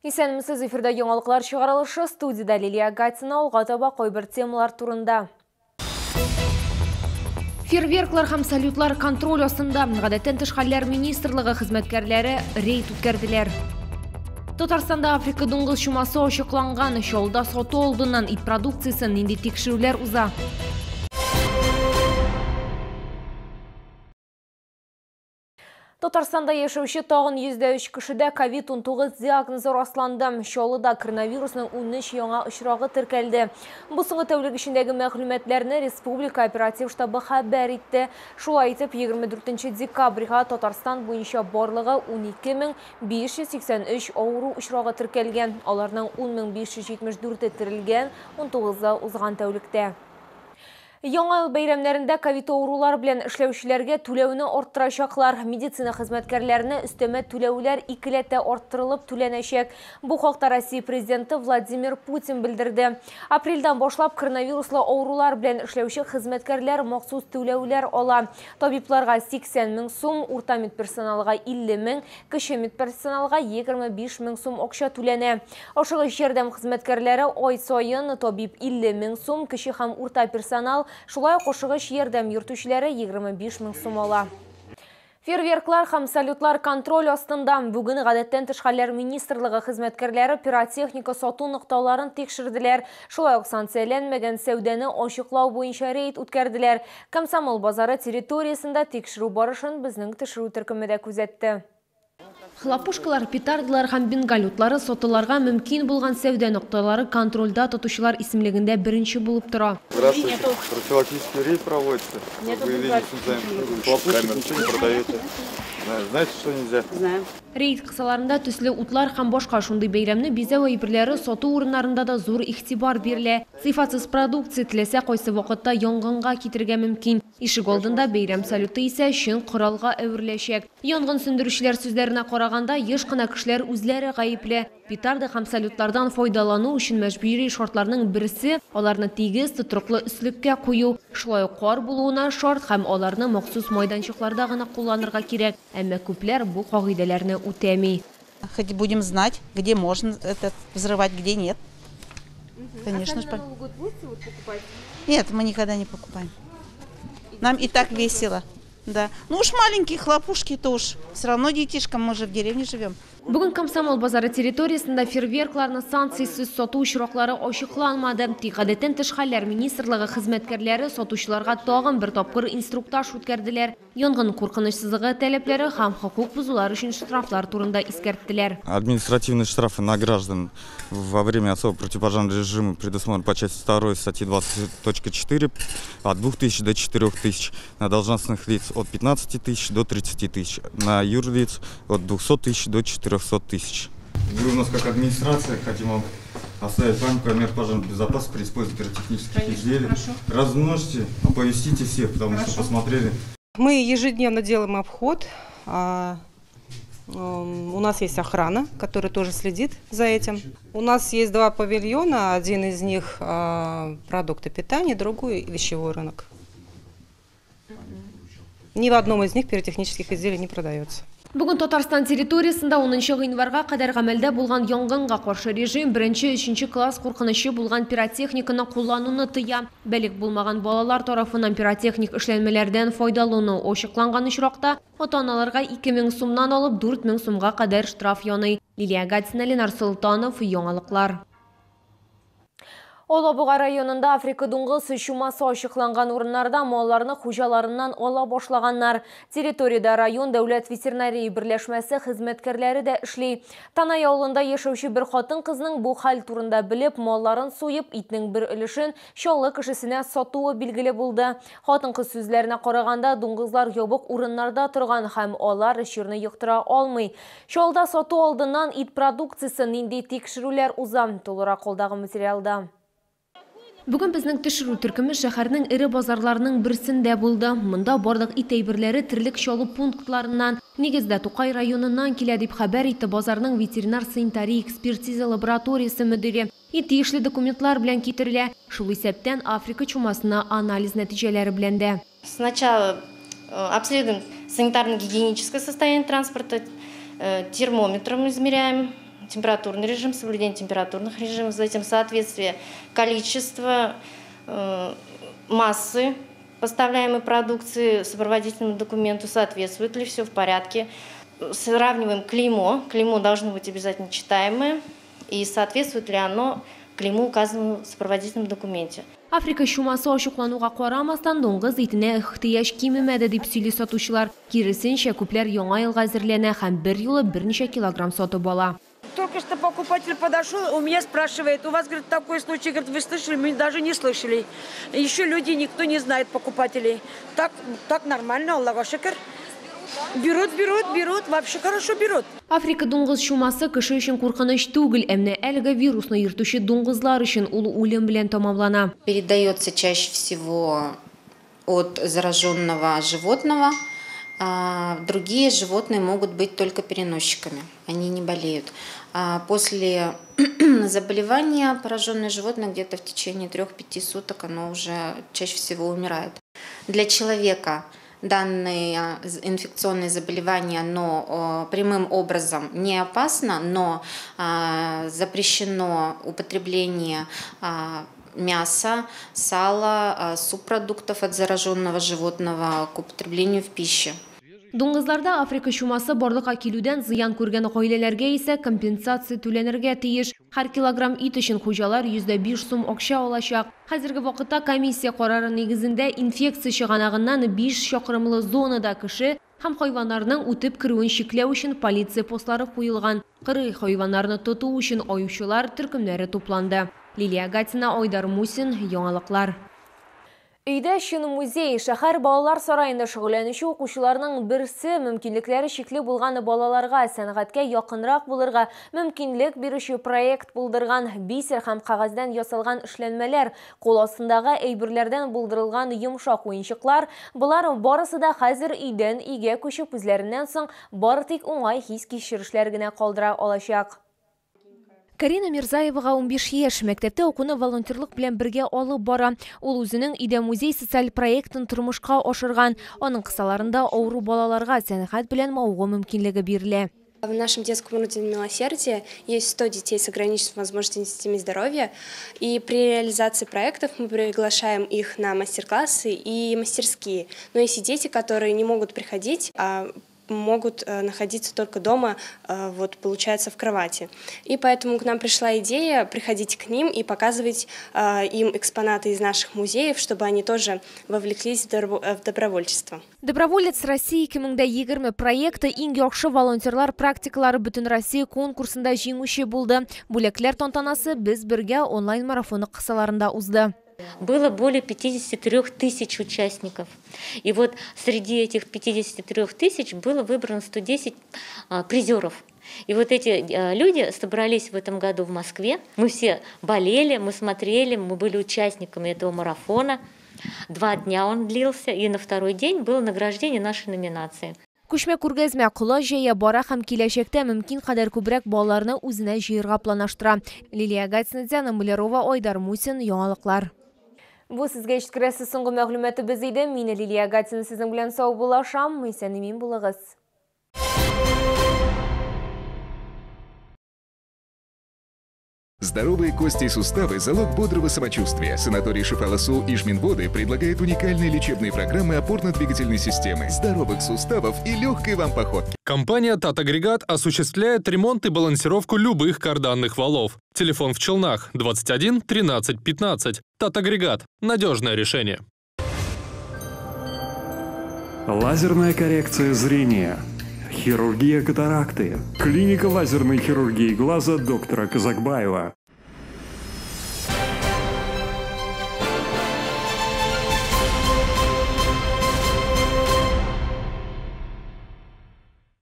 Исәнмесез, эфирда яңалыклар чыгарылышы, студияда Лилия Гатина. Алга таба кайбер темалар турында. Фейерверклар һәм салютлар контроль астында. Гадәттән тыш хәлләр министрлыгы хезмәткәрләре рейд үткәрделәр. Татарстанда Африка дуңгыз чумасы ачыкланган. Чаллыда сату алдыннан ит продукциясен нинди тикшерүләр уза? Татарстанда яшәүче тагын 103 кешедә ковид-19 диагнозы расланды. Чаллыда коронавирусның 13 яңа очрагы теркәлде. Бу соңгы тәүлек эчендәге мәгълүматларны Республика оператив штабы хәбәр итте. Шулай итеп, 24 декабрьгә Татарстан буенча барлыгы 12583 авыру очрагы теркәлгән. Аларның 10574-е терелгән, 19-ы узган тәүлектә. Яңа ел бәйрәмнәрендә ковид авырулар белән эшләүчеләргә түләүне арттырачаклар. Медицина хезмәткәрләренә өстәмә түләүләр икеләтә арттырылып түләнәчәк. Бу хакта Россия президенты Владимир Путин белдерде. Апрельдән башлап коронавируслы авырулар белән эшләүче хезмәткәрләр махсус түләүләр ала. Табибларга 80 мең сум, урта медперсоналга 50 мең, кече медперсоналга 25 мең сум акча түләнә. Ашыгыч ярдәм хезмәткәрләре ай саен табиб 50 мең сум, кече һәм урта персонал, шулай ук ашыгыч ярдәм йөртүчеләре 25 мең сум ала. Фейерверклар һәм салютлар контроль астында. Бүген гадәттән тыш хәлләр министрлыгы хезмәткәрләре пиротехника сату нокталарын тикшерделәр. Шулай ук санкцияләнмәгән сәүдәне ачыклау буенча рейд үткәрделәр. Комсомол базары территориясендә тикшерү барышын безнең төшерү төркеме дә күзәтте. Хлопушкалар, петардалар һәм бенгаль утлары сатыларга мөмкин булган сәүдә нокталары контрольдә тотучылар исемлегендә беренче булып тора. Здравствуйте. Профилактический рейд проводится. Выявление хлопушек, ничего не продаете. Знаете, что нельзя? Знаем. Рейд кысаларында төсле утлар һәм башка шундый бәйрәмне бизәү әйберләре сату урыннарында да зур игътибар бирелә. Сыйфатсыз продукция теләсә кайсы вакытта янгынга китерергә мөмкин. Ишек алдында бәйрәм салюты исә чын коралга әвереләчәк. Янгын сүндерүчеләр сүзләренә караганда, еш кына кешеләр үзләре гаепле. Петарда һәм салютлардан файдалану өчен мәҗбүри шартларның берсе аларны тигез, тотрыклы өслеккә кую. Шулай ук кар булуына шарт һәм аларны махсус майданчыкларда гына кулланырга кирәк. Әмма күпләр бу кагыйдәләрне үтәми. Хоть будем знать, где можно это взрывать, где нет. Конечно же. А сами на Новый год будете покупать? Нет, мы никогда не покупаем. Нам и так весело. Да. Ну уж маленькие хлопушки-то уж все равно детишкам, мы же в деревне живем. Бүген Комсомол базары территориясендә фейерверкларны санкциясез сату очраклары ачыкланмады. Тик гадәттән тыш хәлләр министрлыгы хезмәткәрләре сатучыларга тагын бер тапкыр инструктаж үткәрделәр. Янгын куркынычсызлыгы таләпләре һәм хокук бозулар өчен штрафлар турында искәрттеләр. Административные штрафы на граждан во время особого противопожарного режима предусмотрены по части 2 статьи 20.4 от 2000 до 4000, на должностных лиц от 15 тысяч до 30 тысяч, на юрлиц от 200 тысяч до 400 тысяч. Мы у нас как администрация хотим вам оставить памятку о мерах пожарной безопасности при использовании пиротехнических изделий. Хорошо. Размножьте, оповестите всех, потому что посмотрели. Мы ежедневно делаем обход. У нас есть охрана, которая тоже следит за этим. У нас есть два павильона, один из них продукты питания, другой вещевой рынок. Ни в одном из них пиротехнических изделий не продается. Бүген Татарстан территориясендә 10 гыйнварга кадәр гамәлдә булган янгынга каршы режим беренче, өченче класс куркынычы булган пиротехниканы куллануны тыя. Балигъ булмаган балалар тарафыннан пиротехник эшләнмәләрдән файдалану ачыкланган очракта ата-аналарга 2000 сумнан алып 4000 сумга кадәр штраф яный. Лилия Гатина, Ленар Солтанов, Яңалыклар. Алабуга районында Африка дуңгыз чумасы ачыкланган урыннарда малларны хуҗаларыннан ала башлаганнар. Территориядә район дәүләт ветеринария берләшмәсе хезмәткәрләре дә эшли. Танай авылында яшәүче бер хатын-кызның бу хәл турында белеп, малларын суеп, итнең бер өлешен Чаллы кешесенә сатуы билгеле булды. Хатын-кыз сүзләренә караганда, дуңгызлар ябык урыннарда торган һәм алар чирне йоктыра алмый. Чаллыда сату алдыннан ит продукциясе нинди тикшерүләр уза? Тулырак алдагы материалда. Бүген безнең төшерү төркеме шәһәрнең эре базарларының берсендә булды. Монда барлык ит әйберләре терлек чалу пунктларыннан, нигездә Тукай районыннан килә дип хәбәр итте базарның ветеринар-санитария экспертиза лабораториясе мөдире. Ит тиешле документлар белән китерелә, шул исәптән Африка чумасына анализ нәтиҗәләре белән дә. Сначала обследуем санитарно-гигиеническое состояние транспорта, термометром измеряем температурный режим, соблюдение температурных режимов, затем соответствие количества, массы поставляемой продукции сопроводительному документу, соответствует ли все в порядке. Сравниваем клеймо. Клеймо должно быть обязательно читаемое и соответствует ли оно клейму, указанному в сопроводительном документе. Африка чумасы ачыклануга карамастан, дуңгыз итенә ихтыяҗ кимемәде дип сөйли сатучылар. Киресенчә, күпләр яңа елга әзерләнә һәм бер юлы берничә килограмм сатып ала. Только что покупатель подошел, у меня спрашивает, у вас, говорит, такой случай, говорит, вы слышали, мы даже не слышали. Еще люди, никто не знает покупателей. Так, так нормально, Аллага шөкер. Берут, берут, берут, вообще хорошо берут. Африка дуңгыз чумасы кеше өчен куркыныч түгел, әмма әлеге вирусны йөртүче дуңгызлар өчен ул үлем белән тәмамлана. Передается чаще всего от зараженного животного. Другие животные могут быть только переносчиками, они не болеют. После заболевания пораженное животное где-то в течение 3-5 суток оно уже чаще всего умирает. Для человека данное инфекционное заболевание, оно прямым образом не опасно, но запрещено употребление мяса, сала, субпродуктов от зараженного животного к употреблению в пищу. Дуңгызларда Африка чумасы барлыкка килүдән зыян күргән гаиләләргә исә компенсация түләнергә тиеш. Һәр килограмм ит өчен хуҗалар 105 сум акча алачак. Хәзерге вакытта комиссия карары нигезендә инфекция чыганагыннан 5 чакрымлы зонада кеше һәм хайваннарның үтеп керүен чикләү өчен полиция постлары куелган. Кыргый хайваннарны тоту өчен аючылар төркемнәре тупланды. Лилия Гатина, Айдар Мусин, Яңалыклар. Өйдә чын музей, шәһәр балалар сараенда шөгыльләнүче укучыларның берсе мөмкинлекләре чикле булган балаларга сәнгатькә якынрак булырга мөмкинлек бирүче проект булдырган. Бисер һәм кәгазьдән ясалган эшләнмәләр, кул астындагы әйберләрдән булдырылган йомшак уенчыклар, болар барысы да хәзер өйдән өйгә күчеп үзләреннән соң бары тик уңай хис-кичерешләр генә калдыра алачак. Карина Мирзаевага 15 яшь, мәктәптә укуны волонтерлык белән бергә алып бара. Ул үзенең өйдә музей социаль проектын тормышка ашырган. Аның кысаларында авыру балаларга сәнгать белән мавыгу мөмкинлеге бирелә. В нашем детском ордене милосердия есть 100 детей с ограниченными возможностями здоровья. И при реализации проектов мы приглашаем их на мастер-классы и мастерские. Но есть и дети, которые не могут приходить, а могут находиться только дома, вот, получается, в кровати. И поэтому к нам пришла идея приходить к ним и показывать им экспонаты из наших музеев, чтобы они тоже вовлеклись в добровольчество. Доброволец России 2020 проекты иң яхшы волонтерлар практикалары бөтен Россия конкурсында җиңүче булды. Бүләкләр тантанасы Без бергә онлайн марафоны кысаларында узды. Было более 53 тысяч участников. И вот среди этих 53 тысяч было выбрано 110 призеров. И вот эти люди собрались в этом году в Москве. Мы все болели, мы смотрели, мы были участниками этого марафона. 2 дня он длился, и на второй день было награждение нашей номинации. Күчмә күргәзмә колач җәя бара һәм киләчәктә мөмкин кадәр күбрәк балаларны үзенә җыярга планлаштыра. Лилия Гатина, Диана Малярова, Айдар Мусин, Яңалыклар. Бу сезгә җиткерәсе соңгы мәгълүматыбыз иде. Мин Лилия Гатина сезнең белән саубуллашам. Исән-имин булыгыз. Здоровые кости и суставы – залог бодрого самочувствия. Санаторий Шифаласу Ижминводы предлагает уникальные лечебные программы опорно-двигательной системы, здоровых суставов и легкой вам походки. Компания «Татагрегат» осуществляет ремонт и балансировку любых карданных валов. Телефон в Челнах 21 13 15. «Татагрегат» – надежное решение. Лазерная коррекция зрения. Хирургия катаракты. Клиника лазерной хирургии глаза доктора Казакбаева.